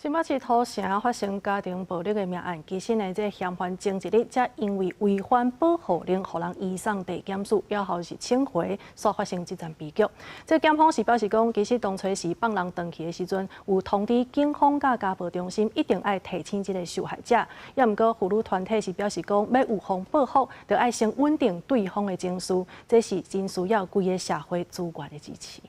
新北市土城發生家庭暴力的命案，其實呢，這個嫌犯前一日才因為違反保護令，予人移送地檢署，了後是請回，煞發生這樁悲劇。這個檢方是表示講，其實當初時放人轉去的時陣，有通知警方佮家暴中心，一定愛提醒這個受害者。也毋過婦女團體是表示講，欲預防報復，就愛先穩定對方的情緒，這是真需要規个社會資源的支持。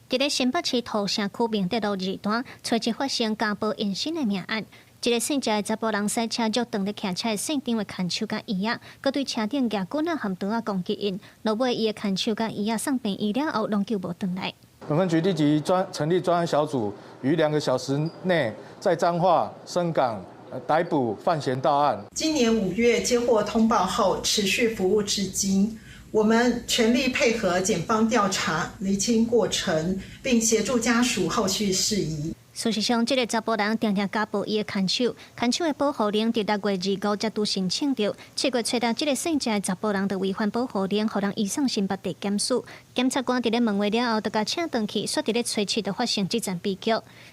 佇咧新北市土城區明德路二段，初一發生家暴延伸的命案。一个姓謝的查埔人駛車著當咧騎車的姓張的牽手佮椅仔，閣對車頂舉棍仔和刀仔攻擊𪜶。落尾伊的牽手佮椅仔送病院了後，攏救無轉來。本分局立即專成立專案小組，於2個小時內在彰化、伸港逮捕犯嫌到案。今年5月接獲通報後，持續服務至今。我們全力配合檢方調查、釐清過程，並協助家屬後續事宜。事實上，這个查埔人定定家暴伊的牽手，牽手的保護令佇6月25才拄申請著。7月初六，這个姓謝的查埔人就違反保護令，予人移送新北地檢署。檢察官佇咧問話了後，就共請轉去，煞佇咧初七就發生這樁悲劇。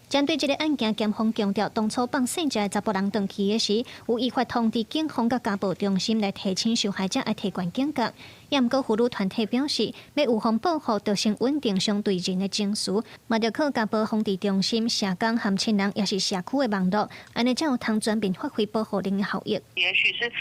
針對這个案件，檢方強調，當初放姓謝的查埔人轉去的時，有依法通知警方佮家暴中心來提醒受害者愛提懸警覺。也毋過婦女團體表示，欲預防報復，就先穩定相對人的情緒，嘛著靠家暴防治中心、社工和親人，抑是社區的網絡，按呢才有通全面發揮保護令的效益。也許是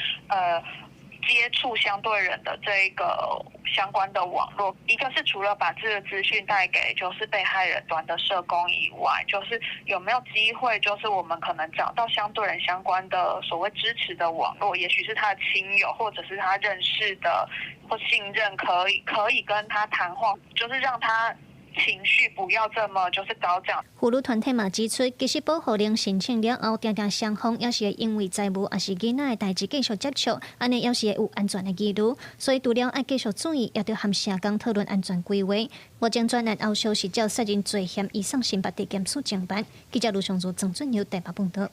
接觸相對人的這個相關的網絡，一個是除了把這個資訊帶給就是被害人端的社工以外，就是有沒有機會，就是我們可能找到相對人相關的所謂支持的網絡，也許是他的親友，或者是他認識的或信任，可以跟他談話，就是讓他情緒不要這麼就是高漲。婦女團體嘛指出，其實保護令申請了後，定定雙方也是會因為財務抑是囡仔的代誌繼續接觸，按呢也是會有安全的疑慮，所以除了愛繼續注意，也著和社工討論安全規劃。目前專案後續是照殺人罪嫌移送新北地檢署偵辦。記者盧尚如、曾俊佑台北報導。